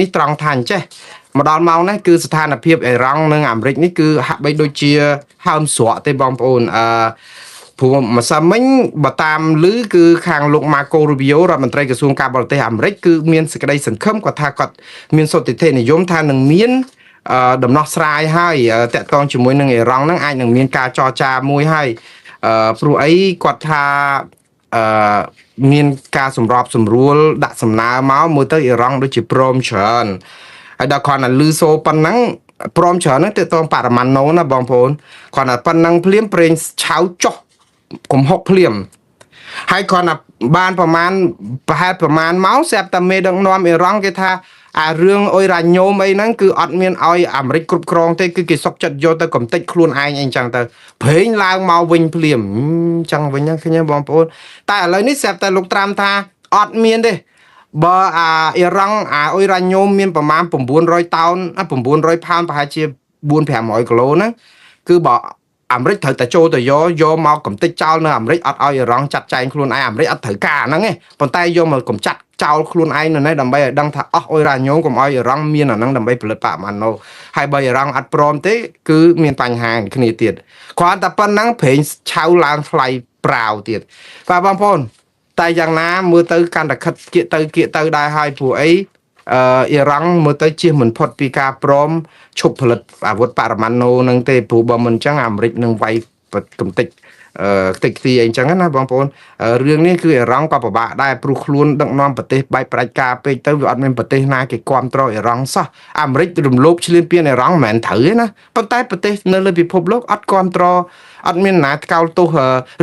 នេះត្រង់ថាអញ្ចេះមកដល់ម៉ោងនេះគឺស្ថានភាពអ៊ីរ៉ង់និងអាមេរិកនេះគឺហាក់បីដូចជាហើមស្រក់ទេបងប្អូនអឺព្រោះម្សិលមិញបើតាមឮគឺខាងលោក Marco Rubio រដ្ឋមន្ត្រីក្រសួងការបរទេសអាមេរិកគឺមានសេចក្តីសង្ឃឹមគាត់ថាគាត់មានសុទិដ្ឋិនិយមថានឹងមានដំណោះស្រាយហើយតាក់ទងជាមួយនឹងអ៊ីរ៉ង់ហ្នឹងអាចនឹងមានការចរចាមួយហើយព្រោះអីគាត់ថាអឺមានការសម្របសម្រួលដាក់សំណើមកមើលទៅអ៊ីរ៉ង់ដូចជាព្រមច្រើនហើយដល់គ្រាន់តែលឺសូប៉ុណ្ណឹងព្រមច្រើនហ្នឹងទាក់ទងបរិមាណណូណាបងប្អូនគ្រាន់តែប៉ុណ្ណឹងភ្លាមប្រេងឆៅចុះកំហុកភ្លាមហើយគ្រាន់តែបានប្រមាណប្រហែលប្រមាណម៉ោងស្រាប់តែមេដឹកនាំអ៊ីរ៉ង់គេថាអារឿងអ៊ុយរ៉ាញ៉ូមអីហ្នឹងគឺអត់មានឲ្យអាមេរិកគ្រប់គ្រងទេគឺគេសុកចិត្តយកទៅកំទេចខ្លួនឯងអីអញ្ចឹងទៅប្រេងឡើងមកវិញភ្លាមអញ្ចឹងវិញហ្នឹងឃើញទេបងប្អូនតែឥឡូវនេះស្រាប់តែលោកត្រាំថាអត់មានទេបើអាអ៊ីរ៉ង់អាអ៊ុយរ៉ាញ៉ូមមានប្រមាណ900តោន900ផោនប្រហែលជា4 500គីឡូហ្នឹងគឺបើអាមេរិកត្រូវតែចូលទៅយកយកមកកំទេចចោលនៅអាមេរិកអត់ឲ្យអ៊ីរ៉ង់ចាត់ចែងខ្លួនឯងអាមេរិកអត់ត្រូវការហ្នឹងទេប៉ុន្តែយកមកកំចាត់ចោលខ្លួនឯងនៅនេះដើម្បីឲ្យដឹងថាអស់អ៊ុយរ៉ាញ៉ូមកុំឲ្យអ៊ីរ៉ង់មានអាហ្នឹងដើម្បីផលិតបរិមាណូហើយបើអ៊ីរ៉ង់អត់ព្រមទេគឺមានបញ្ហាគ្នាទៀតគ្រាន់តែប៉ុណ្ណឹងប្រេងឆៅឡើងថ្លៃប្រាវទៀតបាទបងប្អូនតែយ៉ាងណាមើលទៅកាន់តែខិតគៀកទៅគៀកទៅដែរហើយព្រោះអីអ៊ីរ៉ង់មើលទៅជៀសមិនផុតពីការព្រមឈប់ផលិតអាវុធបរិមាណូនឹងទេព្រោះបើមិនអញ្ចឹងអាមេរិកនឹងវាយកំទេចអឺខ្ទេចខ្ទីអីអញ្ចឹងណាបងប្អូនរឿងនេះគឺអ៊ីរ៉ង់ក៏ពិបាកដែរព្រោះខ្លួនដឹកនាំប្រទេសបែបផ្ដាច់ការពេកទៅវាអត់មានប្រទេសណាគេគ្រប់គ្រងអ៊ីរ៉ង់សោះអាមេរិករំលោភឈ្លានពានអ៊ីរ៉ង់មិនមែនត្រូវទេណាប៉ុន្តែប្រទេសនៅលើពិភពលោកអត់គ្រប់គ្រងអត់មានណាថ្កោលទោស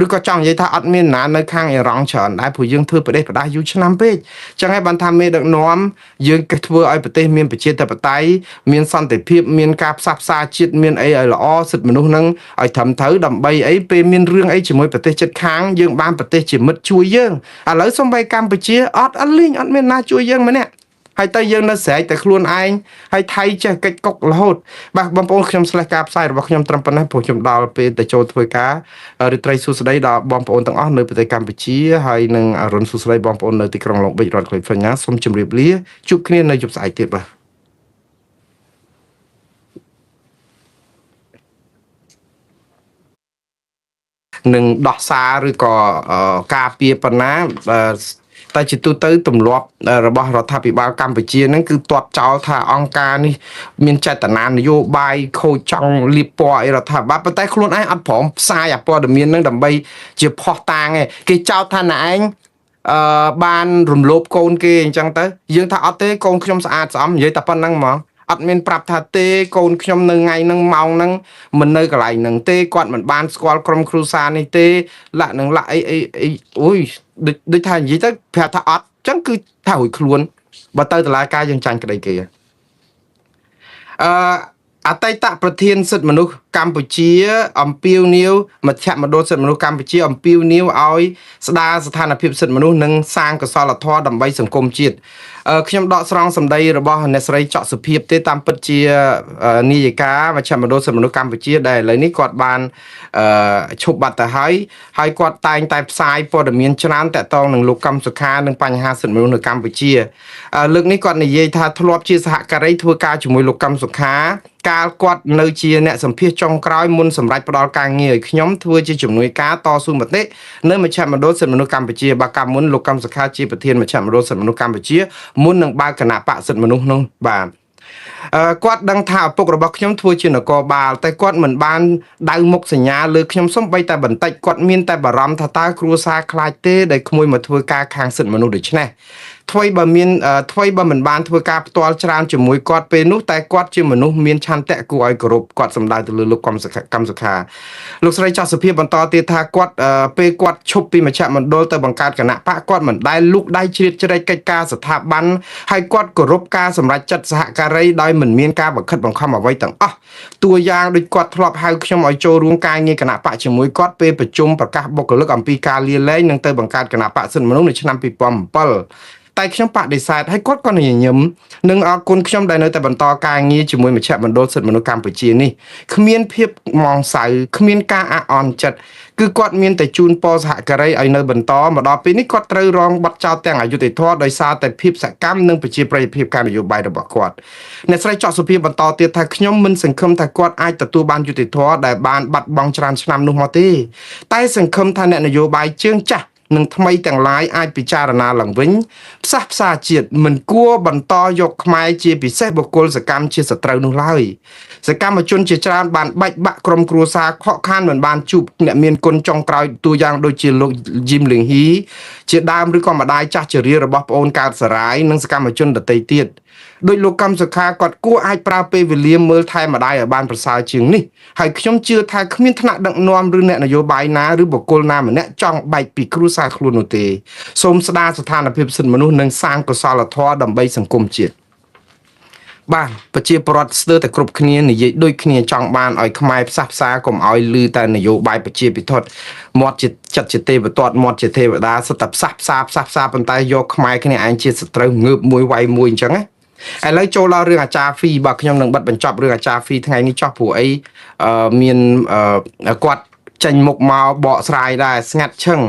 ឬក៏ចង់និយាយថាអត់មានណានៅខាងអ៊ីរ៉ង់ច្រើនដែរព្រោះយើងធ្វើប្រទេសផ្ដាស់យូរឆ្នាំពេកចឹងហើយបានថាមេដឹកនាំយើងគេធ្វើឲ្យប្រទេសមានប្រជាធិបតេយ្យមានសន្តិភាពមានការផ្សះផ្សាជាតិមានអីឲ្យល្អសិទ្ធិមនុស្សនឹងឲ្យត្រឹមត្រូវដើម្បីអីពេលមានរឿងអីជាមួយប្រទេសជិតខាងយើងបានប្រទេសជាមិត្តជួយយើងឥឡូវសំបីកម្ពុជាអត់អត់លីងអត់មានណាជួយយើងម្នាក់ហើយទៅយើងនៅស្រែកតែខ្លួនឯងហើយថៃចេះកិច្ចកុករហូតបាទបងប្អូនខ្ញុំស្លេះការផ្សាយរបស់ខ្ញុំត្រឹមប៉ុណ្ណេះព្រោះខ្ញុំដល់ពេលទៅចូលធ្វើការរាត្រីសួស្តីដល់បងប្អូនទាំងអស់នៅប្រទេសកម្ពុជាហើយនិងអរុណសួស្តីបងប្អូននៅទីក្រុងឡុងប៊ិចរដ្ឋកាលីហ្វ័រញ៉ាសូមជម្រាបលាជួបគ្នានៅយប់ស្អែកទៀតបាទនឹងដោះសារឬក៏ការពារប៉ុណ្ណាតែជាទូទៅទម្លាប់របស់រដ្ឋាភិបាលកម្ពុជាហ្នឹងគឺទាត់ចោលថាអង្គការនេះមានចេតនានយោបាយខូចចង់លៀបពណ៌អីរដ្ឋាភិបាលប៉ុន្តែខ្លួនឯងអត់ព្រមផ្សាយអាព័ត៌មានហ្នឹងដើម្បីជាផុសតាងឯងគេចោទថាណែឯងអឺបានរំលោភកូនគេអញ្ចឹងទៅយើងថាអត់ទេកូនខ្ញុំស្អាតស្អំនិយាយតែប៉ុណ្្នឹងហ្មងអត់មានប្រាប់ថាទេកូនខ្ញុំនៅថ្ងៃហ្នឹងម៉ោងហ្នឹងមិននៅកន្លែងហ្នឹងទេគាត់មិនបានស្គាល់ក្រុមគ្រួសារនេះទេលាក់នឹងលាក់អីអីអីអូយដូចដូចថានិយាយទៅប្រាប់ថាអត់អញ្ចឹងគឺថារួចខ្លួនបើទៅតុលាការយើងចាញ់ក្តីគេអឺអតីតប្រធានសិទ្ធិមនុស្សកម្ពុជាអំពាវនាវមជ្ឈមណ្ឌលសិទ្ធិមនុស្សកម្ពុជាអំពាវនាវឲ្យស្ដារស្ថានភាពសិទ្ធិមនុស្សនិងសាងកុសលធម៌ដើម្បីសង្គមជាតិខ្ញុំដកស្រង់សម្ដីរបស់អ្នកស្រីចក់សុភាពទេតាមពិតជានាយិកាមជ្ឈមណ្ឌលសិទ្ធិមនុស្សកម្ពុជាដែលឥឡូវនេះគាត់បានឈប់បាត់ទៅហើយហើយគាត់តែងតែផ្សាយព័ត៌មានច្រើនតាក់ទងនឹងលោកកឹមសុខានិងបញ្ហាសិទ្ធិមនុស្សនៅកម្ពុជាលើកនេះគាត់និយាយថាធ្លាប់ជាសហការីធ្វើការជាមួយលោកកឹមសុខាកាលគាត់នៅជាអ្នកសម្ភាសចុងក្រោយមុនសម្រាប់ផ្ដល់ការងារឲ្យខ្ញុំធ្វើជាជំនួយការតស៊ូមតិនៅមជ្ឈមណ្ឌលសិទ្ធិមនុស្សកម្ពុជាបាទកាលមុនលោកកឹមសុខាជាប្រធានមជ្ឈមណ្ឌលសិទ្ធិមនុស្សកម្ពុជាមុននឹងបើកគណៈបកសិទ្ធិមនុស្សនោះបាទគាត់ដឹងថាឪពុករបស់ខ្ញុំធ្វើជានគរបាលតែគាត់មិនបានដៅមុខសញ្ញាលើខ្ញុំសំបីតែបន្តិចគាត់មានតែបារម្ភថាតើគ្រួសារខ្លាចទេដែលក្មួយមកធ្វើការខាងសិទ្ធិមនុស្សដូច្នេះថ្មីបើមានថ្មីបើមិនបានធ្វើការផ្ទាល់ច្រើនជាមួយគាត់ពេលនោះតែគាត់ជាមនុស្សមានឆន្ទៈគួរឲ្យគោរពគាត់សម្ដៅទៅលើលោកកំសុខាកម្មសុខាលោកស្រីចောက်សុភាពបន្តទៀតថាគាត់ពេលគាត់ឈប់ពីមជ្ឈមណ្ឌលទៅបង្កើតគណៈបកគាត់មិនដែលលូកដៃជ្រៀតជ្រែកកិច្ចការស្ថាប័នហើយគាត់គោរពការសម្រេចចិត្តសហការីដោយមិនមានការបង្ខិតបង្ខំអ្វីទាំងអស់តួយ៉ាងដូចគាត់ធ្លាប់ហៅខ្ញុំឲ្យចូលរួមការងារគណៈបកជាមួយគាត់ពេលប្រជុំប្រកាសបុគ្គលិកអំពីការលាលែងនិងទៅបង្កើតគណៈបកសិទ្ធិមនុស្សនៅឆ្នាំ2007 តែខ្ញុំបដិសេធហើយគាត់ក៏ញញឹមនិងអរគុណខ្ញុំដែលនៅតែបន្តការងារជាមួយមជ្ឈមណ្ឌលសិទ្ធិមនុស្សកម្ពុជានេះគ្មានភាពមងសៅគ្មានការអាក់អន់ចិត្តគឺគាត់មានតែជូនពរសហការីឲ្យនៅបន្តមកដល់ពេលនេះគាត់ត្រូវរងបទចោទទាំងអយុត្តិធម៌ដោយសារតែភាពសកម្មនិងប្រជាប្រិយភាពការនយោបាយរបស់គាត់អ្នកស្រីចောက်សុភាបន្តទៀតថាខ្ញុំមិនសង្ឃឹមថាគាត់អាចទទួលបានយុត្តិធម៌ដែលបានបាត់បង់ច្រើនឆ្នាំនោះមកទេតែសង្ឃឹមថាអ្នកនយោបាយជើងចាស់និងថ្មីទាំងឡាយអាចពិចារណាឡើងវិញផ្សះផ្សាជាតិមិនគួរបន្តយកខ្មែរជាពិសេសបុគ្គលសកម្មជាសត្រូវនោះឡើយសកម្មជនជាច្រើនបានបែកបាក់ក្រុមគ្រួសារខកខានមិនបានជួបអ្នកមានគុណចុងក្រោយតួយ៉ាងដូចជាលោកយីមលៀងហ៊ីជាដើមឬក៏ម្ដាយចាស់ជរារបស់ប្អូនកើតសរាយនិងសកម្មជនដទៃទៀតដោយលោកកម្មសុខាគាត់គួរអាចប្រើពេលវេលាមើលថែម្ដាយឲ្យបានប្រសើរជាងនេះហើយខ្ញុំជឿថាគ្មានថ្នាក់ដឹកនាំឬអ្នកនយោបាយណាឬបុគ្គលណាម្នាក់ចង់បែកពីគ្រួសារខ្លួននោះទេសូមស្ដារស្ថានភាពសិទ្ធិមនុស្សនិងសាងកុសលធម៌ដើម្បីសង្គមជាតិបាទប្រជាពលរដ្ឋស្ទើរតែគ្រប់គ្នានិយាយដូចគ្នាចង់បានឲ្យខ្មែរផ្សះផ្សាកុំឲ្យលឺតែនយោបាយប្រជាពិធដ្ឋមាត់ជាចិត្តជាទេវទត្តមាត់ជាទេវតាសិតតែផ្សះផ្សាផ្សះផ្សាប៉ុន្តែយកខ្មែរគ្នាឯងជាសត្រូវងើបមួយវាយមួយអញ្ចឹងណាឥឡូវចូលដល់រឿងអាចារ្យហ្វីបាទខ្ញុំនឹងបិទបញ្ចប់រឿងអាចារ្យហ្វីថ្ងៃនេះចោះព្រោះអីមានគាត់ចេញមុខមកបកស្រាយដែរស្ងាត់ឈឹង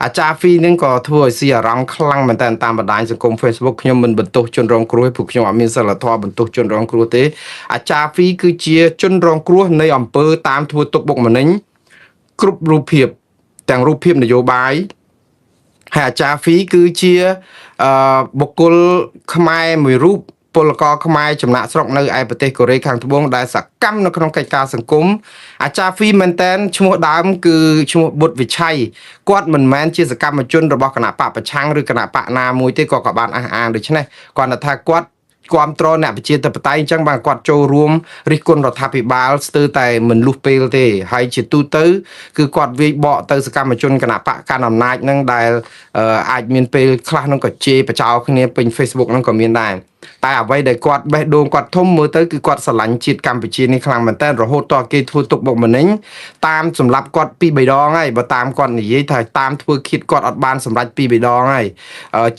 អាចារ្យហ្វីនឹងក៏ធ្វើឲ្យស៊ីអារម្មណ៍ខ្លាំងមែនតើតាមបណ្ដាញសង្គម Facebook ខ្ញុំមិនបន្ទោសជនរងគ្រោះទេព្រោះខ្ញុំអត់មានសិលធម៌បន្ទោសជនរងគ្រោះទេអាចារ្យហ្វីគឺជាជនរងគ្រោះនៃអំពើតាមធ្វើទុកបុកម្នេញគ្រប់រូបភាពទាំងរូបភាពនយោបាយហើយអាចារ្យហ្វីគឺជាបុគ្គលខ្មែរមួយរូបពលករខ្មែរចំណាក់ស្រុកនៅឯប្រទេសកូរ៉េខាងត្បូងដែលសកម្មនៅក្នុងកិច្ចការសង្គមអាចារ្យហ្វីមែនតែនឈ្មោះដើមគឺឈ្មោះបុត្រវិឆ័យគាត់មិនមែនជាសកម្មជនរបស់គណៈបកប្រឆាំងឬគណៈបកណាមួយទេក៏បានអះអាងដូច្នេះគាត់ថាគាត់គាំទ្រអ្នកប្រជាធិបតេយ្យអញ្ចឹងបានគាត់ចូលរួមរិះគន់រដ្ឋាភិបាលស្ទើរតែមិនលុះពេលទេហើយជាទូទៅគឺគាត់វាយបកទៅសកម្មជនគណៈបកកណ្ដាលអំណាចនឹងដែលអាចមានពេលខ្លះនឹងក៏ជេរបចោគ្នាពេញ Facebook នឹងក៏មានដែរតែអ្វីដែលគាត់បេះដូងគាត់ធំមើលទៅគឺគាត់ស្រឡាញ់ជាតិកម្ពុជានេះខ្លាំងមែនតើរហូតតគេធ្វើទុកបុកម្នេញតាមសម្រាប់គាត់ពីរបីដងហើយបើតាមគាត់និយាយថាតាមធ្វើឃាតគាត់អត់បានសម្រេចពីរបីដងហើយ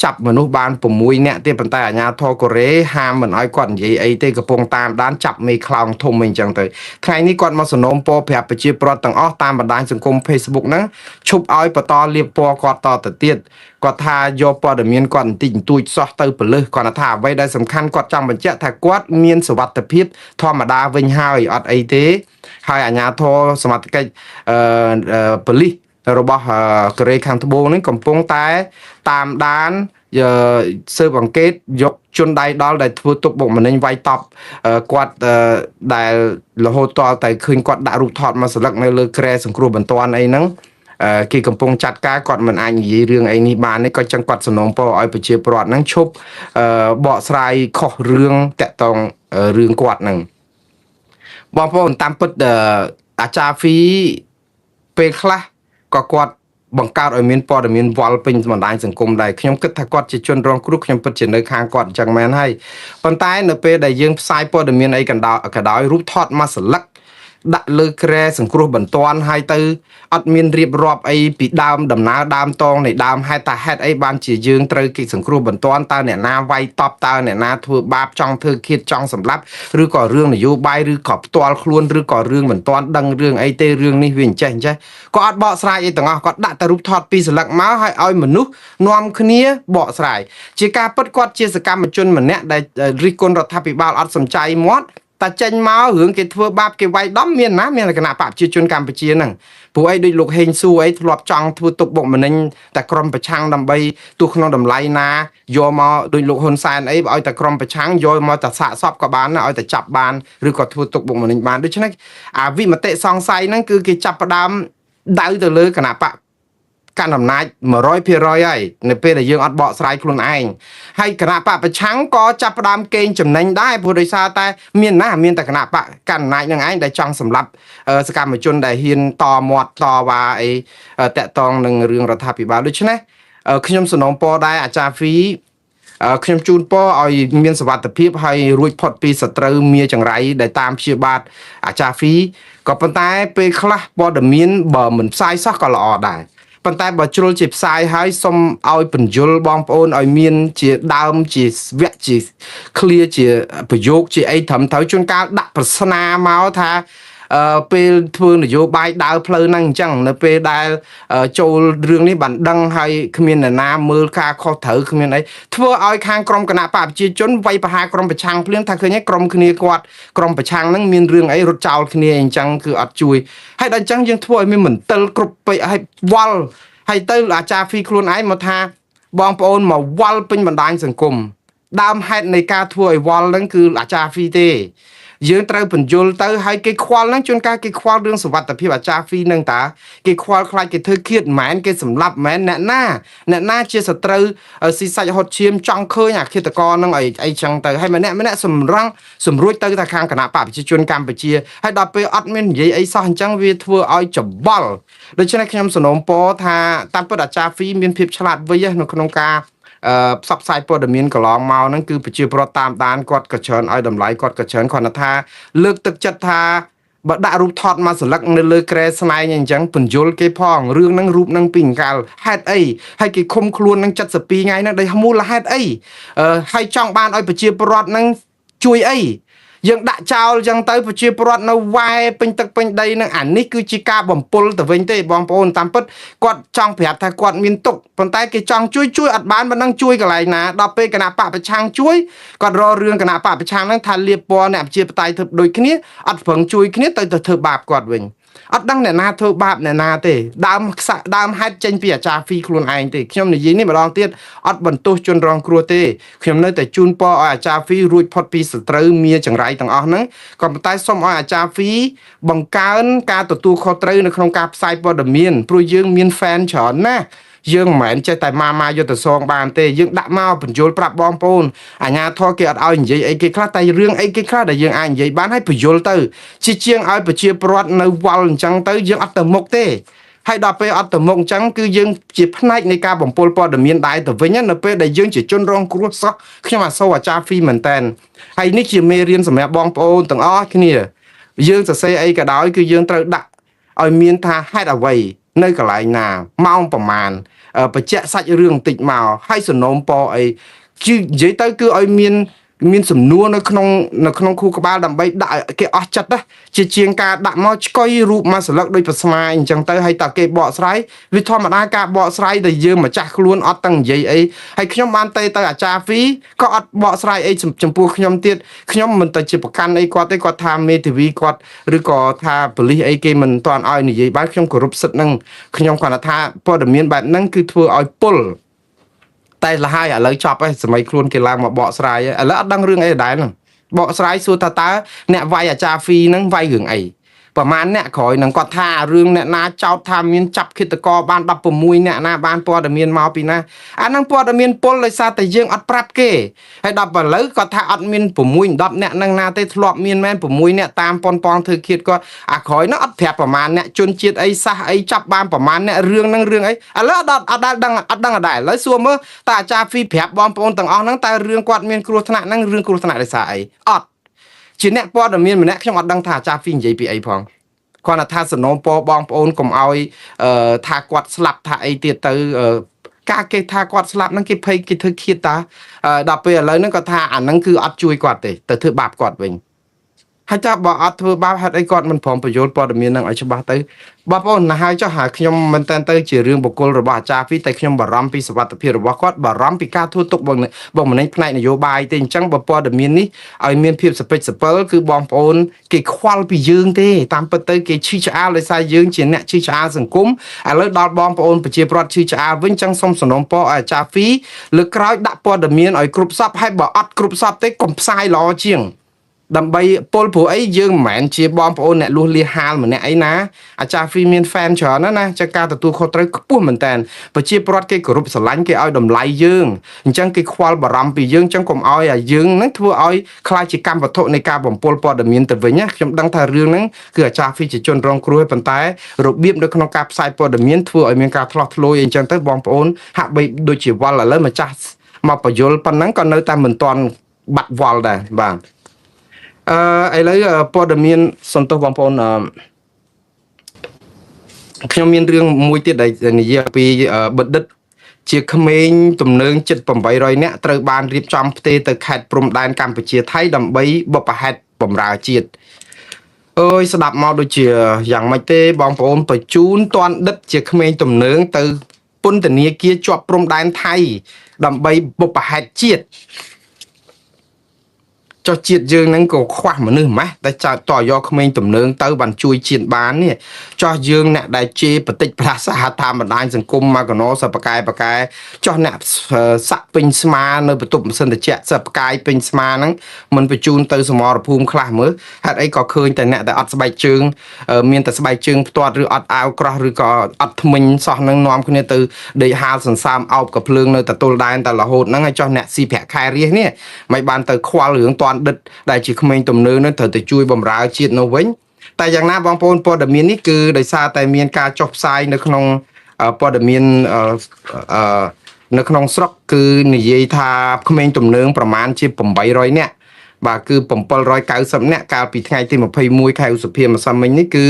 ចាប់មនុស្សបាន6នាក់ទេប៉ុន្តែអាជ្ញាធរកូរ៉េហាមមិនឲ្យគាត់និយាយអីទេកំពុងតាមដានចាប់មេខ្លោងធំអីចឹងទៅថ្ងៃនេះគាត់មកសនំពរប្រាប់ប្រជាពលរដ្ឋទាំងអស់តាមបណ្ដាញសង្គម Facebook ហ្នឹងឈប់ឲ្យបន្តលៀបពណ៌គាត់តទៅទៀតគាត់ថាយកព័ត៌មានគាត់បន្តិចបន្តួចសោះទៅពលឹះគាត់ថាអ្វីដែលសំខាន់គាត់ចង់បញ្ជាក់ថាគាត់មានសុវត្ថិភាពធម្មតាវិញហើយអត់អីទេហើយអាជ្ញាធរសមត្ថកិច្ចអឺប៉ូលីសរបស់កូរ៉េខាងត្បូងនេះកំពុងតែតាមដានស៊ើបអង្កេតយកជនដៃដល់ដែលធ្វើទុកបុកម្នេញវាយតប់គាត់ដែលរហូតតតែឃើញគាត់ដាក់រូបថតមកស្លឹកនៅលើក្រែសង្គ្រោះបន្ទាន់អីហ្នឹងគេកំពុងចាត់ការគាត់មិនអាចនិយាយរឿងអីនេះបានទេក៏ចឹងគាត់សំណូមពរឲ្យប្រជាពលរដ្ឋហ្នឹងឈប់បកស្រាយខុសរឿងតាក់តងរឿងគាត់ហ្នឹងបងប្អូនតាមពិតអាចារ្យហ្វីពេលខ្លះក៏គាត់បង្កើតឲ្យមានព័ត៌មានវល់ពេញបណ្ដាញសង្គមដែរខ្ញុំគិតថាគាត់ជាជនរងគ្រោះខ្ញុំពិតជានៅខាងគាត់អញ្ចឹងមែនហើយប៉ុន្តែនៅពេលដែលយើងផ្សាយព័ត៌មានអីកណ្ដោក៏ដោយរូបថតមួយស្លឹកដាក់លើក្រែសង្គ្រោះបន្ទាន់ហើយទៅអត់មានរៀបរាប់អីពីដើមដំណើរដើមតងនៃដើមហេតុតាហេតុអីបានជាយើងត្រូវគេសង្គ្រោះបន្ទាន់តើអ្នកណាវាយតប់តើអ្នកណាធ្វើបាបចង់ធ្វើឃាតចង់សម្លាប់ឬក៏រឿងនយោបាយឬក៏ផ្ទាល់ខ្លួនឬក៏រឿងមិនទាន់ដឹងរឿងអីទេរឿងនេះវាអញ្ចេះអញ្ចេះក៏អត់បកស្រាយអីទាំងអស់គាត់ដាក់តែរូបថតពីរស្លឹកមកហើយឲ្យមនុស្សនាំគ្នាបកស្រាយជាការពិតគាត់ជាសកម្មជនម្នាក់ដែលរិះគន់រដ្ឋាភិបាលអត់សំចៃមាត់តែចេញមករឿងគេធ្វើបាបគេវាយដំមានណាមានគណៈបកប្រជាជនកម្ពុជាហ្នឹងព្រោះអីដូចលោកហេងសួរអីធ្លាប់ចង់ធ្វើទុកបុកម្នេញតែក្រុមប្រឆាំងដើម្បីទោះក្នុងតម្លៃណាយកមកដូចលោកហ៊ុនសែនអីឲ្យតែក្រុមប្រឆាំងយកមកតែសាកសពក៏បានដែរឲ្យតែចាប់បានឬក៏ធ្វើទុកបុកម្នេញបានដូច្នេះអាវិមតិសង្ស័យហ្នឹងគឺគេចាប់ផ្ដើមដៅទៅលើគណៈបកកាន់អំណាច100%ហើយនៅពេលដែលយើងអត់បកស្រាយខ្លួនឯងហើយគណៈបកប្រឆាំងក៏ចាប់ផ្ដើមកេងចំណេញដែរព្រោះដោយសារតែមានណាមានតែគណៈបកកាន់អំណាចនឹងឯងដែលចង់សម្លាប់សកម្មជនដែលហ៊ានតមាត់តវ៉ាអីតាក់តងនឹងរឿងរដ្ឋាភិបាលដូច្នេះខ្ញុំសំណូមពរដែរអាចារ្យហ្វីខ្ញុំជូនពរឲ្យមានសុវត្ថិភាពហើយរួចផុតពីសត្រូវមាចង្រៃដែលតាមព្យាបាទអាចារ្យហ្វីក៏ប៉ុន្តែពេលខ្លះព័ត៌មានបើមិនផ្សាយសោះក៏ល្អដែរ ប៉ុន្តែបើជ្រុលជាផ្សាយហើយសូមឲ្យបញ្យលបងប្អូនឲ្យមានជាដើមជាវគ្គជា clear ជាប្រយោគជាអីត្រឹមត្រូវជួនកាលដាក់ប្រស្នាមកថាអឺពេលធ្វើនយោបាយដើរផ្លូវហ្នឹងអញ្ចឹងនៅពេលដែលចូលរឿងនេះបានដឹងហើយគ្មានអ្នកណាមើលការខុសត្រូវគ្មានអីធ្វើឲ្យខាងក្រុមគណៈបកប្រជាជនវាយប្រហារក្រុមប្រឆាំងភ្លាមថាឃើញឯងក្រុមគ្នាគាត់ក្រុមប្រឆាំងហ្នឹងមានរឿងអីរត់ចោលគ្នាអញ្ចឹងគឺអត់ជួយហើយដល់អញ្ចឹងយើងធ្វើឲ្យមានមន្ទិលគ្រប់ពេកហើយវល់ហើយទៅអាចារ្យហ្វីខ្លួនឯងមកថាបងប្អូនមកវល់ពេញបណ្ដាញសង្គមដើមហេតុនៃការធ្វើឲ្យវល់ហ្នឹងគឺអាចារ្យហ្វីទេយើងត្រូវបញ្យលទៅហើយគេខ្វល់ហ្នឹងជួនកាលគេខ្វល់រឿងសុវត្ថិភាពអាចារ្យហ្វីហ្នឹងតាគេខ្វល់ខ្លាចគេធ្វើឃាតមិនមែនគេសម្លាប់មិនមែនអ្នកណាអ្នកណាជាសត្រូវស៊ីសាច់ហត់ឈាមចង់ឃើញអាឃាតករហ្នឹងអីអីចឹងទៅហើយម្នាក់ម្នាក់សម្រង់សម្រួចទៅតែខាងគណៈបកប្រជាជនកម្ពុជាហើយដល់ពេលអត់មាននិយាយអីសោះអញ្ចឹងវាធ្វើឲ្យច្បល់ដូច្នេះខ្ញុំសំណូមពរថាតាមពិតអាចារ្យហ្វីមានភាពឆ្លាតវៃនៅក្នុងការអឺផ្សព្វផ្សាយព័ត៌មានកន្លងមកហ្នឹងគឺប្រជាពលរដ្ឋតាមដានគាត់ក៏ច្រើនឲ្យតម្លៃគាត់ក៏ច្រើនគ្រាន់តែថាលើកទឹកចិត្តថាបើដាក់រូបថតមកសន្លឹកនៅលើក្រែស្នែងអញ្ចឹងពន្យល់គេផងរឿងហ្នឹងរូបហ្នឹងពីអង្កាលហេតុអីហើយគេឃុំខ្លួនហ្នឹង72ថ្ងៃហ្នឹងដោយមូលហេតុអីអឺហើយចង់បានឲ្យប្រជាពលរដ្ឋហ្នឹងជួយអីយើងដាក់ចោលចឹងទៅប្រជាពលរដ្ឋនៅវ៉ែពេញទឹកពេញដីនឹងអានេះគឺជាការបំពុលទៅវិញទេបងប្អូនតាមពិតគាត់ចង់ប្រាប់ថាគាត់មានទុកប៉ុន្តែគេចង់ជួយជួយអត់បានមិនដឹងជួយកន្លែងណាដល់ពេលគណៈបកប្រឆាំងជួយគាត់រករឿងគណៈបកប្រឆាំងហ្នឹងថាលៀបពណ៌អ្នកប្រជាបតៃធ្វើដូចគ្នាអត់ប្រឹងជួយគ្នាទៅទៅធ្វើបាបគាត់វិញអត់ដឹងអ្នកណាធ្វើបាបអ្នកណាទេដើមខ្សាក់ដើមហេតុចេញពីអាចារ្យហ្វីខ្លួនឯងទេខ្ញុំនិយាយនេះម្ដងទៀតអត់បន្ទោសជនរងគ្រោះទេខ្ញុំនៅតែជូនពរឲ្យអាចារ្យហ្វីរួចផុតពីសត្រូវមាចង្រៃទាំងអស់ហ្នឹងក៏ប៉ុន្តែសូមឲ្យអាចារ្យហ្វីបង្កើនការទទួលខុសត្រូវនៅក្នុងការផ្សាយព័ត៌មានព្រោះយើងមាន fan ច្រើនណាស់យើងមិនមែនចេះតែម៉ាម៉ាយុទ្ធសងបានទេយើងដាក់មកបញ្យលប្រាប់បងប្អូនអាញាធរគេអត់ឲ្យនិយាយអីគេខ្លះតែរឿងអីគេខ្លះដែលយើងអាចនិយាយបានហើយបញ្យលទៅជាជាងឲ្យប្រជាពលរដ្ឋនៅវល់អញ្ចឹងទៅយើងអត់ទៅមុខទេហើយដល់ពេលអត់ទៅមុខអញ្ចឹងគឺយើងជាផ្នែកនៃការបំពុលព័ត៌មានដែរទៅវិញណានៅពេលដែលយើងជាជនរងគ្រោះសោះខ្ញុំអាសូរអាចារ្យហ្វីមែនតែនហើយនេះជាមេរៀនសម្រាប់បងប្អូនទាំងអស់គ្នាយើងសរសេរអីក៏ដោយគឺយើងត្រូវដាក់ឲ្យមានថាហេតុអ្វីនៅកន្លែងណាម៉ោងប្រមាណបញ្ជាក់សាច់រឿងបន្តិចមកហើយសំណូមពរអីគឺនិយាយទៅគឺឲ្យមានមានសំណួរនៅក្នុងនៅក្នុងខួរក្បាលដើម្បីដាក់ឲ្យគេអស់ចិត្តណាជាជាងការដាក់មកឆ្កុយរូបមកសន្លឹកដូចប្រស្មាអញ្ចឹងទៅហើយតើគេបកស្រាយវាធម្មតាការបកស្រាយដែលយើងម្ចាស់ខ្លួនអត់ទាំងនិយាយអីហើយខ្ញុំបានទេទៅអាចារ្យហ្វីក៏អត់បកស្រាយអីចំពោះខ្ញុំទៀតខ្ញុំមិនទៅជាប្រកាន់អីគាត់ទេគាត់ថាមេធាវីគាត់ឬក៏ថាប៉ូលីសអីគេមិនទាន់ឲ្យនិយាយបានខ្ញុំគោរពសិទ្ធិនឹងខ្ញុំគ្រាន់តែថាព័ត៌មានបែបហ្នឹងគឺធ្វើឲ្យពុល តែលហើយឥឡូវចប់ហើយសម័យខ្លួនគេឡើងមកបកស្រាយហើយឥឡូវអត់ដឹងរឿងអីដែរហ្នឹងបកស្រាយសួរថាតើអ្នកវាយអាចារ្យហ្វីហ្នឹងវាយរឿងអីប្រហែលអ្នកក្រោយហ្នឹងគាត់ថារឿងអ្នកណាចោតថាមានចាប់ឃាតករបាន16អ្នកណាបានព័ត៌មានមកពីណាអាហ្នឹងព័ត៌មានពុលដោយសារតែយើងអត់ប្រាប់គេហើយដល់ឥឡូវគាត់ថាអត់មាន6 10អ្នកហ្នឹងណាទេធ្លាប់មានមែន6អ្នកតាមប៉ុនប៉ងធ្វើឃាតគាត់អាក្រោយហ្នឹងអត់ប្រាប់ប្រហែលអ្នកជនជាតិអីសះអីចាប់បានប្រហែលអ្នករឿងហ្នឹងរឿងអីឥឡូវអត់អត់ដែលដឹងអត់ដឹងអត់ដែរឥឡូវសួរមើលតើអាចារ្យហ្វីប្រាប់បងប្អូនទាំងអស់ហ្នឹងតើរឿងគាត់មានគ្រោះថ្នាក់ហ្នឹងរឿងគ្រោះថ្នាក់ដោយសារអីអត់ជាអ្នកព័ត៌មានម្នាក់ខ្ញុំអត់ដឹងថាអាចារ្យហ្វីនិយាយពីអីផងគាត់ថាសំណូមពរបងប្អូនកុំឲ្យអឺថាគាត់ស្លាប់ថាអីទៀតទៅអឺការគេថាគាត់ស្លាប់ហ្នឹងគេភ័យគេធ្វើឃាតតាដល់ពេលឥឡូវហ្នឹងគាត់ថាអាហ្នឹងគឺអត់ជួយគាត់ទេទៅធ្វើបាបគាត់វិញហើយចាបើអត់ធ្វើបាបហេតុអីគាត់មិនព្រមបញ្យល់ព័ត៌មានហ្នឹងឲ្យច្បាស់ទៅបងប្អូនណាហើយចុះហើយខ្ញុំមិនតែនទៅជារឿងបុគ្គលរបស់អាចារ្យហ្វីតែខ្ញុំបារម្ភពីសុវត្ថិភាពរបស់គាត់បារម្ភពីការធ្វើទុកបុកម្នេញផ្នែកនយោបាយទេអញ្ចឹងបើព័ត៌មាននេះឲ្យមានភាពសពិចសពិលគឺបងប្អូនគេខ្វល់ពីយើងទេតាមពិតទៅគេឈឺឆ្អាលដោយសារយើងជាអ្នកឈឺឆ្អាលសង្គមឥឡូវដល់បងប្អូនប្រជាពលរដ្ឋឈឺឆ្អាលវិញអញ្ចឹងសូមសំណូមពរឲ្យអាចារ្យហ្វីលើកក្រោយដាក់ព័ត៌មានឲ្យគ្រប់សពហើយបើអត់គ្រប់សពទេកុំផ្សាយល្អជាងដើម្បីពលព្រោះអីយើងមិនមែនជាបងប្អូនអ្នកលួសលៀហាលម្នាក់អីណាអាចារ្យហ្វីមាន fan ច្រើនណាស់ណាចាការទទួលខុសត្រូវខ្ពស់មែនតើប្រជាពលរដ្ឋគេគោរពស្រឡាញ់គេឲ្យតម្លៃយើងអញ្ចឹងគេខ្វល់បារម្ភពីយើងអញ្ចឹងកុំឲ្យអាយើងហ្នឹងធ្វើឲ្យខ្លាចជាកម្មវត្ថុនៃការបំពុលព័ត៌មានទៅវិញណាខ្ញុំដឹងថារឿងហ្នឹងគឺអាចារ្យហ្វីជាជនរងគ្រោះហើយប៉ុន្តែរបៀបនៅក្នុងការផ្សាយព័ត៌មានធ្វើឲ្យមានការឆ្លោះធ្លោយអីអញ្ចឹងទៅបងប្អូនហាក់បីដូចជាវល់ឥឡូវម្ចាស់មកបញ្យលប៉ុណ្ណឹងក៏នៅតែមិនទាន់បាត់វល់ដែរបាទ អឺឥឡូវព័ត៌មានសន្តោសបងប្អូនអឺ ខ្ញុំមានរឿងមួយទៀតដែលនិយាយពីបណ្ឌិតជាក្មេងទំនើងជិត800នាក់ត្រូវបានរៀបចំផ្ទេរទៅខេត្តព្រំដែនកម្ពុជាថៃដើម្បីបុព្វហេតុបម្រើជាតិអើយស្ដាប់មកដូចជាយ៉ាងម៉េចទេបងប្អូនបញ្ជូនតនដិតជាក្មេងទំនើងទៅពន្ធនាគារជាប់ព្រំដែនថៃដើម្បីបុព្វហេតុជាតិចុះជាតិយើងហ្នឹងក៏ខ្វះមនុស្សម៉េះតែចៅតយកក្មេងទំនើងទៅបានជួយជាតិបាននេះចោះយើងអ្នកដែលជេរបតិចប្រាសាតាមបណ្ដាញសង្គមមកកណោសបកែបកែចោះអ្នកសាក់ពេញស្មានៅបន្ទប់ម៉ាស៊ីនត្រជាក់សបកាយពេញស្មាហ្នឹងមិនបញ្ជូនទៅសមរភូមិខ្លះមើលហេតុអីក៏ឃើញតែអ្នកដែលអត់ស្បែកជើងមានតែស្បែកជើងផ្ទាត់ឬអត់អាវក្រោះឬក៏អត់ថ្មិញសោះហ្នឹងនាំគ្នាទៅដេកហាលសន្សើមអោបកភ្លើងនៅតទល់ដែនតែរហូតហ្នឹងហើយចោះអ្នកស៊ីប្រាក់ខែរាសនេះមិនបានទៅខ្វល់រឿងតន់ដិតដែលជាក្មេងទំនើងហ្នឹងត្រូវទៅជួយបំរើជាតិនោះវិញតែយ៉ាងណាបងប្អូនព័ត៌មាននេះគឺដោយសារតែមានការចុះផ្សាយនៅក្នុងព័ត៌មានអឺនៅក្នុងស្រុកគឺនិយាយថាក្មេងទំនើងប្រមាណជា800នាក់បាទគឺ790នាក់កាលពីថ្ងៃទី21ខែឧសភាម្សិលមិញនេះគឺ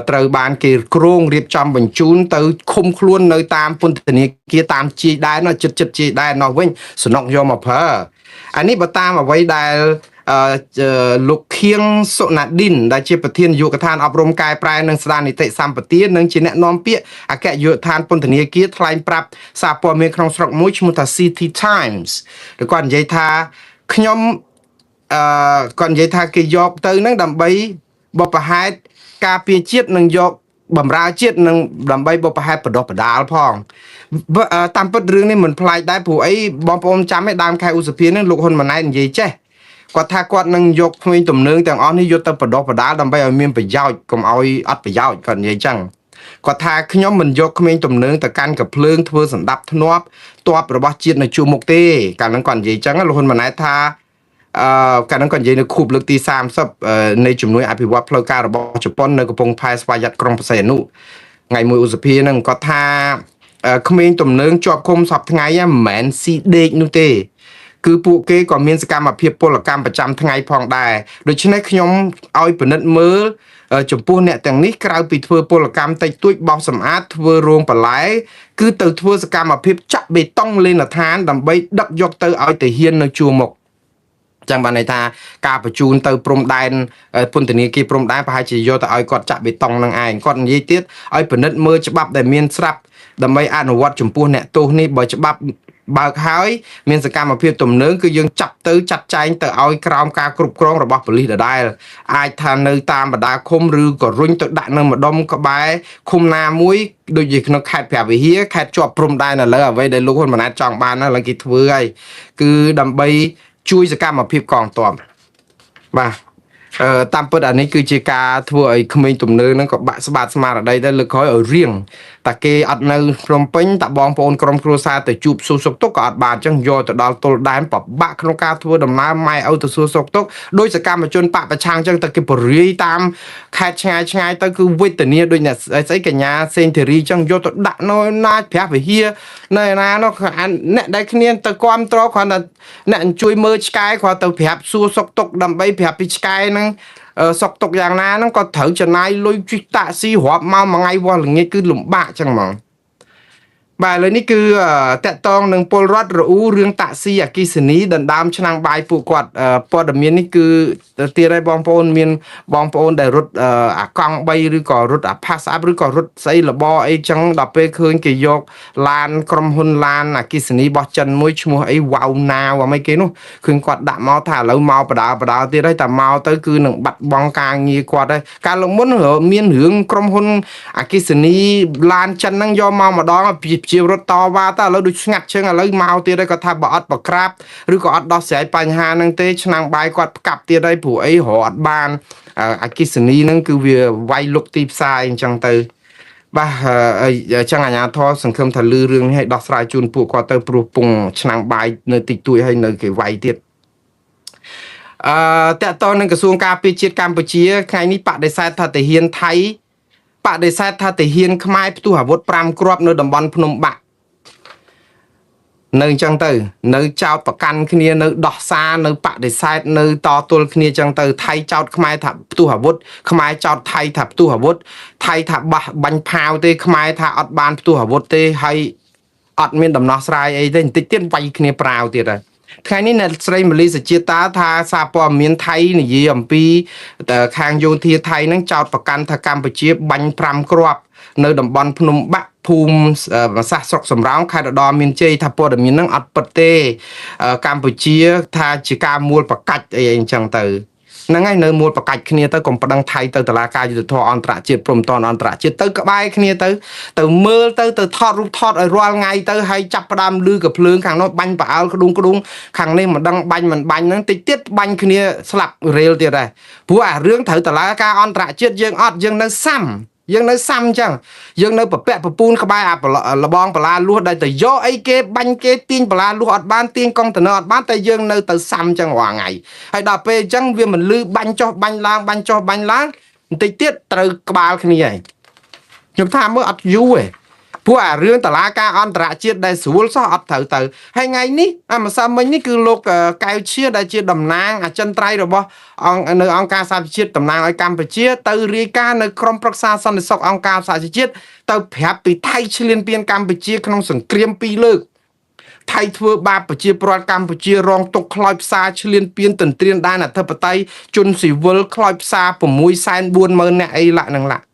ត្រូវបានគេគ្រោងរៀបចំបញ្ជូនទៅឃុំខ្លួននៅតាមពន្ធនាគារតាមជាយដែនចិត្តចិត្តជាយដែននោះវិញសំណុកយកមកប្រើអានេះបើតាមអ្វីដែលលោកខៀងសុណាឌិនដែលជាប្រធាននាយកដ្ឋានអប់រំកែប្រែនិងស្ដារនីតិសម្បទានិងជាអ្នកនាំពាក្យអគ្គនាយកដ្ឋានពន្ធនាគារថ្លែងប្រាប់សារព័ត៌មានក្នុងស្រុកមួយឈ្មោះថា City Times ឬគាត់និយាយថាខ្ញុំអឺគាត់និយាយថាគេយកទៅនឹងដើម្បីបបហេតុការពារជាតិនិងយកបំរើជាតិនិងដើម្បីបបហេតុបដោះបដាលផងតាមពិតរឿងនេះមិនប្លែកដែរព្រោះអីបងប្អូនចាំឯដើមខែឧសភានឹងលោកហ៊ុនម៉ាណែតនិយាយចេះគាត់ថាគាត់នឹងយកក្មេងទំនើងទាំងអស់នេះយកទៅបដោះបដាលដើម្បីឲ្យមានប្រយោជន៍កុំឲ្យអត់ប្រយោជន៍គាត់និយាយចឹងគាត់ថាខ្ញុំមិនយកក្មេងទំនើងទៅកាន់កភ្លើងធ្វើសម្ដាប់ធ្នាប់តបរបស់ជាតិនៅជួរមុខទេកាលហ្នឹងគាត់និយាយចឹងលោកហ៊ុនម៉ាណែតថាអឺកាលហ្នឹងគាត់និយាយនៅខួបលើកទី30នៃជំនួយអភិវឌ្ឍផ្លូវការរបស់ជប៉ុននៅកំពង់ផែស្វយ័តក្រុងបរសៃអនុថ្ងៃ1ឧសភាហ្នឹងគាត់ថាក្មេងទំនើងជាប់ឃុំសពថ្ងៃមិនមែនស៊ីដេកនោះទេគឺពួកគេក៏មានសកម្មភាពពលកម្មប្រចាំថ្ងៃផងដែរដូច្នេះខ្ញុំឲ្យពិនិត្យមើលចំពោះអ្នកទាំងនេះក្រៅពីធ្វើពលកម្មតិចតួចបោសសម្អាតធ្វើរោងបន្លែគឺទៅធ្វើសកម្មភាពចាក់បេតុងលេនដ្ឋានដើម្បីដឹកយកទៅឲ្យទាហាននៅជួរមុខចឹងបានន័យថាការបញ្ជូនទៅព្រំដែនពន្ធនាគារព្រំដែនប្រហែលជាយកទៅឲ្យគាត់ចាក់បេតុងនឹងឯងគាត់និយាយទៀតឲ្យពិនិត្យមើលច្បាប់ដែលមានស្រាប់ដើម្បីអនុវត្តចំពោះអ្នកទោសនេះបើច្បាប់បើកហើយមានសកម្មភាពទំនើងគឺយើងចាប់ទៅចាត់ចែងទៅឲ្យក្រោមការគ្រប់គ្រងរបស់ប៉ូលីសដដែលអាចថានៅតាមបណ្ដាឃុំឬក៏រុញទៅដាក់នៅម្ដុំក្បែរឃុំណាមួយដូចជាក្នុងខេត្តព្រះវិហារខេត្តជាប់ព្រំដែនឥឡូវអ្វីដែលលោកហ៊ុនម៉ាណែតចង់បានណាឥឡូវគេធ្វើហើយគឺដើម្បីជួយសកម្មភាពកងទ័ពបាទអឺតាមពិតអានេះគឺជាការធ្វើឲ្យក្មេងទំនើងហ្នឹងក៏បាក់ស្បាតស្មារតីដែរលើកក្រោយឲ្យរៀងតែគេអត់នៅភ្នំពេញតែបងប្អូនក្រុមគ្រួសារទៅជួបសួរសុខទុក្ខក៏អត់បានអញ្ចឹងយកទៅដល់ទល់ដែនពិបាកក្នុងការធ្វើដំណើរម៉ែឪទៅសួរសុខទុក្ខដោយសកម្មជនបពប្រឆាំងអញ្ចឹងតែគេបរិយតាមខេត្តឆ្ងាយឆ្ងាយទៅគឺវេទនាដូចអ្នកស្អីកញ្ញាសេងធីរីអញ្ចឹងយកទៅដាក់នៅណាព្រះវិហារនៅណានោះអ្នកដែលគ្នាទៅគ្រប់ត្រគ្រាន់តែអ្នកជួយមើលឆ្កែគ្រាន់ទៅប្រាប់សួរសុខទុក្ខដើម្បីប្រាប់ពីឆ្កែហ្នឹងសុកទុកយ៉ាងណាហ្នឹងក៏ត្រូវចំណាយលុយជិះតាក់ស៊ីរាប់ម៉ោងមួយថ្ងៃវាស់ល្ងាចគឺលំបាកចឹងហ្មងបាទឥឡូវនេះគឺតកតងនឹងពលរដ្ឋរអ៊ូរឿងតាក់ស៊ីអគិសនីដណ្ដើមឆ្នាំងបាយពួកគាត់ព័ត៌មាននេះគឺទៀតហើយបងប្អូនមានបងប្អូនដែលរត់អាកង់3ឬក៏រត់អាផាសអាប់ឬក៏រត់ស្អីលបអីចឹងដល់ពេលឃើញគេយកឡានក្រុមហ៊ុនឡានអគិសនីរបស់ចិនមួយឈ្មោះអីវ៉ៅណាវអីគេនោះឃើញគាត់ដាក់មកថាឥឡូវមកបដាបដាទៀតហើយតែមកទៅគឺនឹងបាត់បង់ការងារគាត់ហើយកាលលើកមុនមានរឿងក្រុមហ៊ុនអគិសនីឡានចិនហ្នឹងយកមកម្ដងជារត់តវ៉ាតើឥឡូវដូចស្ងាត់ជាងឥឡូវមកទៀតហើយគាត់ថាបើអត់ប្រក្រាបឬក៏អត់ដោះស្រាយបញ្ហាហ្នឹងទេឆ្នាំងបាយគាត់ផ្កាប់ទៀតហើយព្រោះអីរកអត់បានអគិសនីហ្នឹងគឺវាវាយលុកទីផ្សារអញ្ចឹងទៅបាទអញ្ចឹងអាញាធរសង្ឃឹមថាលឺរឿងនេះឲ្យដោះស្រាយជូនពួកគាត់ទៅព្រោះពងឆ្នាំងបាយនៅតិចតួចហើយនៅគេវាយទៀតអឺតកតនឹងក្រសួងការពារជាតិកម្ពុជាថ្ងៃនេះបដិសេធថាទាហានថៃបដិសេធថាទាហានខ្មែរផ្ទុះអាវុធ5គ្រាប់នៅតំបន់ភ្នំបាក់ នៅអញ្ចឹងទៅនៅចោតប្រកាន់គ្នានៅដោះសារនៅបដិសេធនៅតទល់គ្នាអញ្ចឹងទៅថៃចោតខ្មែរថាផ្ទុះអាវុធខ្មែរចោតថៃថាផ្ទុះអាវុធថៃថាបះបាញ់ផាវទេខ្មែរថាអត់បានផ្ទុះអាវុធទេហើយអត់មានដំណោះស្រាយអីទេបន្តិចទៀតវាយគ្នាប្រាវទៀតហើយថ្ងៃនេះអ្នកស្រីមលីសជាតាថាសារព័ត៌មានថៃនិយាយអំពីតើខាងយោធាថៃហ្នឹងចោតប្រកាន់ថាកម្ពុជាបាញ់5គ្រាប់នៅតំបន់ភ្នំបាក់ភូមិសាសស្រុកសំរោងខេត្តឧត្តរមានជ័យថាព័ត៌មានហ្នឹងអត់ពិតទេកម្ពុជាថាជាការមួលប្រកាច់អីអញ្ចឹងទៅហ្នឹងហើយនៅមួលប្រកាច់គ្នាទៅកុំប្តឹងថៃទៅតុលាការយុត្តិធម៌អន្តរជាតិព្រំតនអន្តរជាតិទៅក្បែរគ្នាទៅទៅមើលទៅទៅថតរូបថតឲ្យរាល់ថ្ងៃទៅហើយចាប់ផ្ដើមលឺកភ្លើងខាងនោះបាញ់ផ្អើលក្ដុងក្ដុងខាងនេះមិនដឹងបាញ់មិនបាញ់ហ្នឹងតិចទៀតបាញ់គ្នាស្លាប់រេលទៀតដែរព្រោះអារឿងត្រូវតុលាការអន្តរជាតិយើងអត់យើងនៅសាំយើងនៅសាំអញ្ចឹងយើងនៅប្រពាក់ប្រពូនក្បែរអាលបងបលាលួសដែលទៅយកអីគេបាញ់គេទាញបលាលួសអត់បានទាញកុងតឺន័រអត់បានតែយើងនៅទៅសាំអញ្ចឹងរាល់ថ្ងៃហើយដល់ពេលអញ្ចឹងវាមិនលឺបាញ់ចុះបាញ់ឡើងបាញ់ចុះបាញ់ឡើងបន្តិចទៀតត្រូវក្បាលគ្នាហើយខ្ញុំថាមើលអត់យូរទេព្រោះអារឿងតឡាការអន្តរជាតិដែលស្រួលសោះអត់ត្រូវទៅហើយថ្ងៃនេះអាម្សិលមិញនេះគឺលោកកៅឈាដែលជាតំណាងអចិន្ត្រៃយ៍របស់អង្គនៅអង្គការសហប្រជាជាតិតំណាងឲ្យកម្ពុជាទៅរាយការណ៍នៅក្រុមប្រឹក្សាសន្តិសុខអង្គការសហប្រជាជាតិទៅប្រាប់ពីថៃឈ្លានពានកម្ពុជាក្នុងសង្គ្រាមពីរលើកថៃធ្វើបាបប្រជាពលរដ្ឋកម្ពុជារងទុក្ខខ្លោចផ្សាឈ្លានពានទន្ទ្រានដែនអធិបតេយ្យជនស៊ីវិលខ្លោចផ្សា640,000នាក់អីឡាក់នឹងឡាក់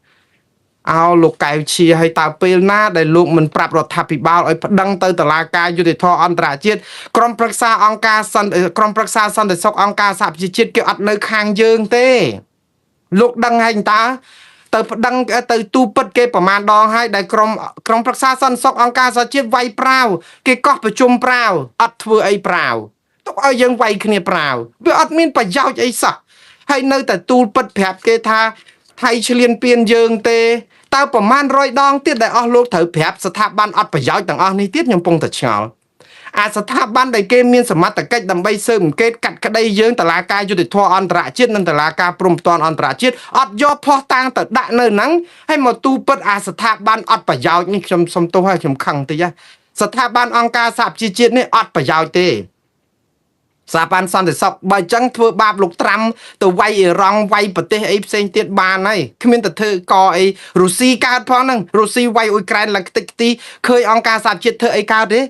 អោលោកកែវឈាឲ្យតើពេលណាដែលលោកមិនប្រាប់រដ្ឋាភិបាលឲ្យប្តឹងទៅតុលាការយុត្តិធម៌អន្តរជាតិក្រុមប្រឹក្សាអង្គការសន្តិក្រុមប្រឹក្សាសន្តិសុខអង្គការសហប្រជាជាតិគេអត់នៅខាងយើងទេលោកដឹងហើយតើទៅប្តឹងទៅទូពិតគេប្រមាណដងហើយដែលក្រុមក្រុមប្រឹក្សាសន្តិសុខអង្គការសហជាតិវាយប្រាវគេកោះប្រជុំប្រាវអត់ធ្វើអីប្រាវទុកឲ្យយើងវាយគ្នាប្រាវវាអត់មានប្រយោជន៍អីសោះហើយនៅតែទូលពិតប្រាប់គេថាថៃឈ្លានពានយើងទេតើប្រមាណ100ដងទៀតដែលអស់លោកត្រូវប្រាប់ស្ថាប័នអត់ប្រយោជន៍ទាំងអស់នេះទៀតខ្ញុំពងតែឆ្ងល់អាស្ថាប័នដែលគេមានសមត្ថកិច្ចដើម្បីស៊ើបអង្កេតកាត់ក្តីយើងតឡាការយុត្តិធម៌អន្តរជាតិនិងតឡាការព្រំប្រទានអន្តរជាតិអត់យកភ័ស្តុតាងទៅដាក់នៅហ្នឹងហើយមកទូពិតអាស្ថាប័នអត់ប្រយោជន៍នេះខ្ញុំសុំទោសហើយខ្ញុំខឹងតិចហ៎ស្ថាប័នអង្គការសហប្រជាជាតិនេះអត់ប្រយោជន៍ទេស្ថាប័នសន្តិសុខបើអញ្ចឹងធ្វើបាបលោកត្រាំទៅវាយអ៊ីរ៉ង់វាយប្រទេសអីផ្សេងទៀតបានហើយគ្មានទៅធ្វើកអីរុស្ស៊ីកើតផងហ្នឹងរុស្ស៊ីវាយអ៊ុយក្រែនឡើងខ្ទេចខ្ទីឃើញអង្គការសហជាតិធ្វើអីកើតទេ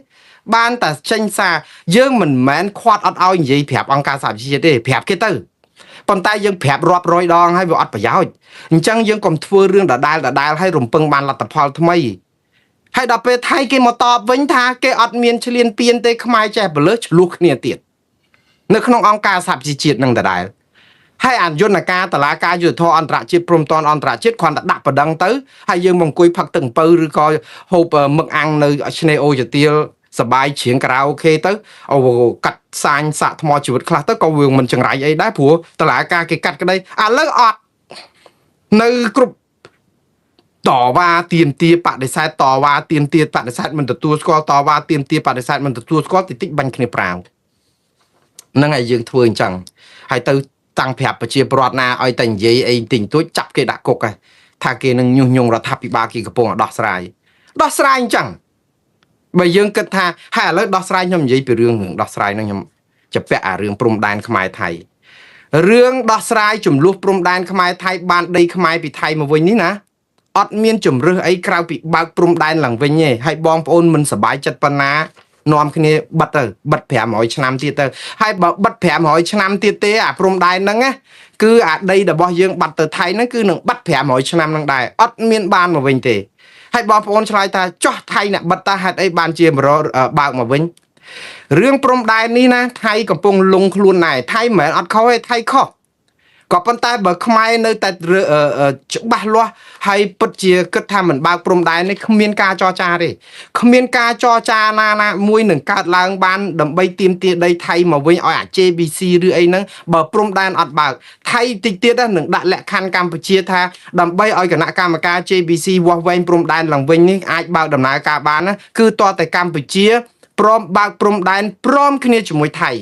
បានតែចេញសារយើងមិនមែនខាត់អត់ឲ្យនិយាយប្រាប់អង្គការសហប្រជាជាតិទេប្រាប់គេទៅប៉ុន្តែយើងប្រាប់រាប់រយដងហើយវាអត់ប្រយោជន៍អញ្ចឹងយើងកុំធ្វើរឿងដដែលដដែលឲ្យរំពឹងបានលទ្ធផលថ្មីហើយដល់ពេលថៃគេមកតបវិញថាគេអត់មានឈ្លានពានទេខ្មែរចេះបលើសឆ្លោះគ្នាទៀតនៅក្នុងអង្គការសហប្រជាជាតិនឹងដដែលហើយអាយន្តការតឡាការយុទ្ធធរអន្តរជាតិព្រំតនអន្តរជាតិគ្រាន់តែដាក់ប្តឹងទៅហើយយើងមកអង្គុយផឹកទឹកអំពៅឬក៏ហូបមឹកអាំងនៅឆ្នេរអូយទាលសបាយច្រៀងការ៉ាអូខេទៅអូកាត់សាញសាក់ថ្មជីវិតខ្លះទៅក៏វាមិនចង្រៃអីដែរព្រោះតឡាការគេកាត់ក្តីឥឡូវអត់នៅគ្រប់តវ៉ាទៀមទាបដិសេធតវ៉ាទៀមទាបដិសេធមិនទទួលស្គាល់តវ៉ាទៀមទាបដិសេធមិនទទួលស្គាល់តិចតិចបាញ់គ្នាប្រាវហ្នឹងហើយយើងធ្វើអញ្ចឹងហើយទៅតាំងប្រាប់ប្រជាពលរដ្ឋណាឲ្យតែនិយាយអីតិចតួចចាប់គេដាក់គុកហើយថាគេនឹងញុះញង់រដ្ឋាភិបាលគេកំពុងដោះស្រាយដោះស្រាយអញ្ចឹងបើយើងគិតថាហើយឥឡូវដោះស្រាយខ្ញុំនិយាយពីរឿងដោះស្រាយហ្នឹងខ្ញុំจะពាក់អារឿងព្រំដែនខ្មែរថៃរឿងដោះស្រាយចំនួនព្រំដែនខ្មែរថៃបានដីខ្មែរពីថៃមកវិញនេះណាអត់មានជំរឹះអីក្រៅពីបើកព្រំដែនឡើងវិញទេហើយបងប្អូនមិនសប្បាយចិត្តប៉ុណ្ណានាំគ្នាបិទទៅបិទ500ឆ្នាំទៀតទៅហើយបើបិទ500ឆ្នាំទៀតទេអាព្រំដែនហ្នឹងណាគឺអាដីរបស់យើងបាត់ទៅថៃហ្នឹងគឺនឹងបិទ500ឆ្នាំហ្នឹងដែរអត់មានបានមកវិញទេហើយបងប្អូនឆ្លើយថាចោះថៃអ្នកបិទតាហេតុអីបានជាបើកមកវិញរឿងព្រំដែននេះណាថៃកំពុងលងខ្លួនដែរថៃមិនមែនអត់ខុសទេថៃខុសក៏ប៉ុន្តែបើខ្មែរនៅតែច្បាស់លាស់ហើយពិតជាគិតថាមិនបើកព្រំដែននេះគ្មានការចរចាទេគ្មានការចរចាណាណាមួយនឹងកើតឡើងបានដើម្បីទាមទារដីថៃមកវិញឲ្យអា JBC ឬអីហ្នឹងបើព្រំដែនអត់បើកថៃតិចទៀតនឹងដាក់លក្ខខណ្ឌកម្ពុជាថាដើម្បីឲ្យគណៈកម្មការ JBC វាស់វែងព្រំដែនឡើងវិញនេះអាចបើកដំណើរការបានណាគឺតើតែកម្ពុជាព្រមបើកព្រំដែនព្រមគ្នាជាមួយថៃ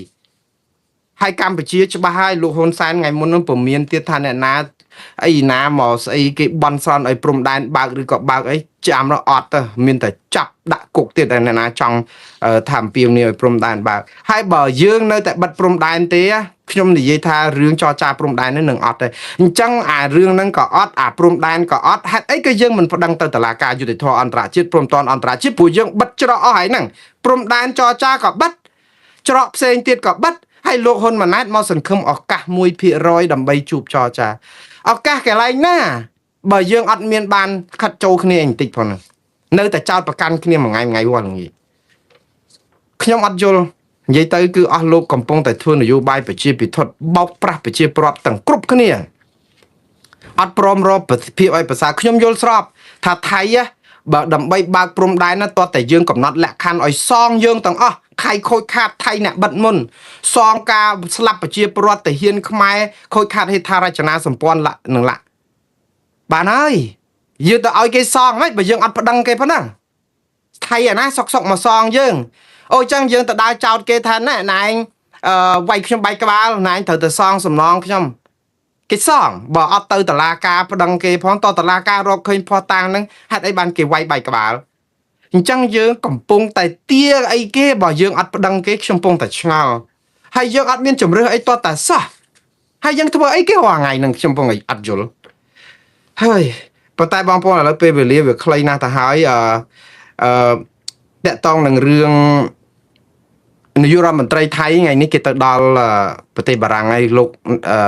ហើយកម្ពុជាច្បាស់ហើយលោកហ៊ុនសែនថ្ងៃមុននឹងពមៀនទៀតថាអ្នកណា អីណាមកស្អីគេបន់ស្រន់ឲ្យព្រំដែនបើកឬក៏បើកអីចាំរអត់ទៅមានតែចាប់ដាក់គុកទៀតតែអ្នកណាចង់ថាអំពាវនាវឲ្យព្រំដែនបើកហើយបើយើងនៅតែបិទព្រំដែនទេខ្ញុំនិយាយថារឿងចរចាព្រំដែននេះនឹងអត់ទេអញ្ចឹងអារឿងហ្នឹងក៏អត់អាព្រំដែនក៏អត់ហេតុអីក៏យើងមិនប្តឹងទៅតុលាការយុត្តិធម៌អន្តរជាតិព្រំដែនអន្តរជាតិព្រោះយើងបិទច្រកអស់ហើយហ្នឹងព្រំដែនចរចាក៏បិទច្រកផ្សេងទៀតក៏បិទហើយលោកហ៊ុនម៉ាណែតមកសង្ឃឹមឱកាស1%ដើម្បីជួបចរចាឱកាសកន្លែងណាបើយើងអត់មានបានខិតចូលគ្នាបន្តិចផងហ្នឹងនៅតែចោតប្រកាន់គ្នាមួយថ្ងៃមួយថ្ងៃរាល់ថ្ងៃខ្ញុំអត់យល់និយាយទៅគឺអស់លោកកំពុងតែធ្វើនយោបាយប្រជាពិធបោកប្រាស់ប្រជាពលរដ្ឋទាំងគ្រប់គ្នាអត់ព្រមរកប្រសិទ្ធភាពឲ្យប្រសើរខ្ញុំយល់ស្របថាថៃបើដើម្បីបើកព្រំដែនណាតោះតែយើងកំណត់លក្ខខណ្ឌឲ្យសងយើងទាំងអស់ខៃខូចខាតថៃអ្នកបិទមុនសងការស្លាប់ប្រជាពលរដ្ឋទាហានខ្មែរខូចខាតហេដ្ឋារចនាសម្ព័ន្ធលនឹងលក្ខបានហើយយើងទៅឲ្យគេសងហ្មងបើយើងអត់ប្តឹងគេប៉ុណ្ណឹងថៃអាណាសុកសុកមកសងយើងអូចឹងយើងទៅដើរចោតគេថាណែណែឯងអឺវាយខ្ញុំបែកក្បាលណែឯងត្រូវទៅសងសំណងខ្ញុំគេសងបើអត់ទៅតឡាការប្តឹងគេផងតតឡាការរកឃើញភ័ស្តុតាងហ្នឹងហេតុអីបានគេវាយបែកក្បាលអញ្ចឹងយើងកំពុងតែទាអីគេបើយើងអត់ប្តឹងគេខ្ញុំកំពុងតែឆ្ងល់ហើយយើងអត់មានជំរឿសអីតតែសោះហើយយើងធ្វើអីគេរាល់ថ្ងៃហ្នឹងខ្ញុំកំពុងតែអត់យល់ហើយប៉ុន្តែបងប្អូនឥឡូវពេលវេលាវាខ្លីណាស់ទៅហើយអឺអឺតកតងនឹងរឿងនាយករដ្ឋមន្ត្រីថៃថ្ងៃនេះគេទៅដល់ប្រទេសបារាំងហើយលោកអឺ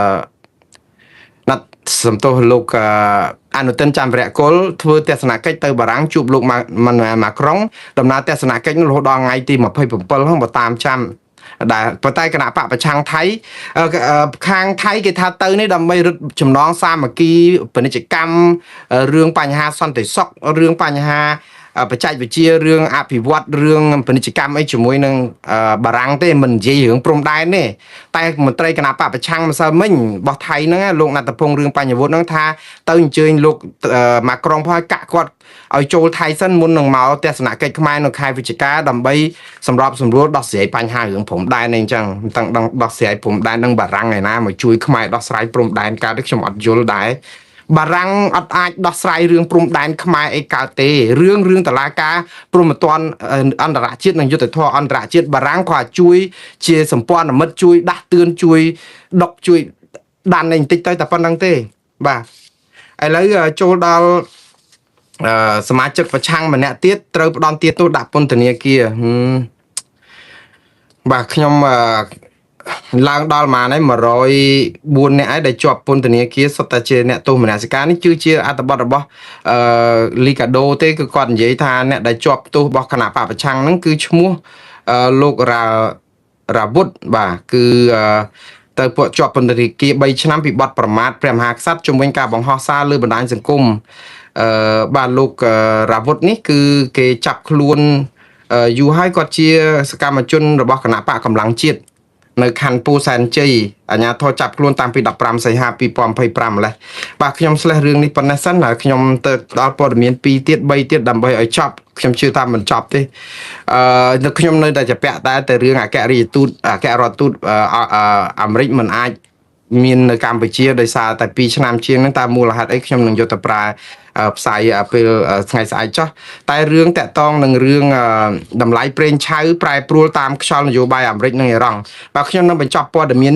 ណាត់សំទោសលោកអនុទិនចន្ទវរៈគុលធ្វើទស្សនកិច្ចទៅបារាំងជួបលោកម៉ាម៉ាក្រុងដំណើរទស្សនកិច្ចនោះរហូតដល់ថ្ងៃទី27ហ្នឹងបើតាមចាំដែលប៉ុន្តែគណៈបកប្រឆាំងថៃខាងថៃគេថាទៅនេះដើម្បីរឹតចំណងសាមគ្គីពាណិជ្ជកម្មរឿងបញ្ហាសន្តិសុខរឿងបញ្ហាបច្ចេកវិទ្យារឿងអភិវឌ្ឍរឿងពាណិជ្ជកម្មអីជាមួយនឹងបារាំងទេមិននិយាយរឿងព្រំដែនទេតែមន្ត្រីគណៈបកប្រឆាំងម្សិលមិញរបស់ថៃហ្នឹងលោកណដ្ឋពងរឿងបញ្ញវុធហ្នឹងថាទៅអញ្ជើញលោកម៉ាក្រុងផងកាក់គាត់ឲ្យចូលថៃសិនមុននឹងមកទស្សនកិច្ចខ្មែរនៅខែវិច្ឆិកាដើម្បីសម្របសម្រួលដោះស្រាយបញ្ហារឿងព្រំដែននេះអញ្ចឹងមិនដឹងដោះស្រាយព្រំដែននឹងបារាំងឯណាមកជួយខ្មែរដោះស្រាយព្រំដែនកើតទេខ្ញុំអត់យល់ដែរបារាំងអត់អាចដោះស្រាយរឿងព្រំដែនខ្មែរអីកើតទេរឿងរឿងតឡាការព្រំប្រទានអន្តរជាតិនិងយុត្តិធម៌អន្តរជាតិបារាំងគាត់ជួយជាសម្ព័ន្ធមិត្តជួយដាស់តឿនជួយដុកជួយដាននេះបន្តិចទៅតែប៉ុណ្្នឹងទេបាទឥឡូវចូលដល់អឺសមាជិកប្រឆាំងម្នាក់ទៀតត្រូវផ្ដន់ទាទោសដាក់ពន្ធនាគារបាទខ្ញុំអឺឡើងដល់ម៉ានហើយ104នាក់ហើយដែលជាប់ពន្ធនាគារសុទ្ធតែជាអ្នកទោសមនសិការនេះគឺជាអត្ថបទរបស់អឺលីកាដូទេគឺគាត់និយាយថាអ្នកដែលជាប់ទោសរបស់គណៈបកប្រឆាំងហ្នឹងគឺឈ្មោះលោករ៉ារ៉ាវុធបាទគឺទៅពួកជាប់ពន្ធនាគារ3ឆ្នាំពីបទប្រមាថព្រះមហាក្សត្រជំវិញការបង្ហោះសារលើបណ្ដាញសង្គមអឺបាទលោករ៉ាវុធនេះគឺគេចាប់ខ្លួនយូរហើយគាត់ជាសកម្មជនរបស់គណៈបកកម្លាំងជាតិនៅខណ្ឌពោធិ៍សែនជ័យអាជ្ញាធរចាប់ខ្លួនតាំងពី15សីហា2025ម្លេះបាទខ្ញុំស្លេះរឿងនេះប៉ុណ្ណេះសិនហើយខ្ញុំទៅដល់ព័ត៌មាន2ទៀត3ទៀតដើម្បីឲ្យចប់ខ្ញុំជឿថាមិនចប់ទេអឺនៅខ្ញុំនៅតែជាពាក់តែតែរឿងអគ្គរដ្ឋទូតអគ្គរដ្ឋទូតអាមេរិកមិនអាចមាននៅកម្ពុជាដោយសារតែ2ឆ្នាំជាងហ្នឹងតើមូលហេតុអីខ្ញុំនឹងយកទៅប្រើផ្សាយពេលថ្ងៃស្អែកចុះតែរឿងតាក់តងនឹងរឿងតម្លៃប្រេងឆៅប្រែប្រួលតាមខ្យល់នយោបាយអាមេរិកនិងអ៊ីរ៉ង់បាទខ្ញុំនឹងបញ្ចប់ព័ត៌មាន។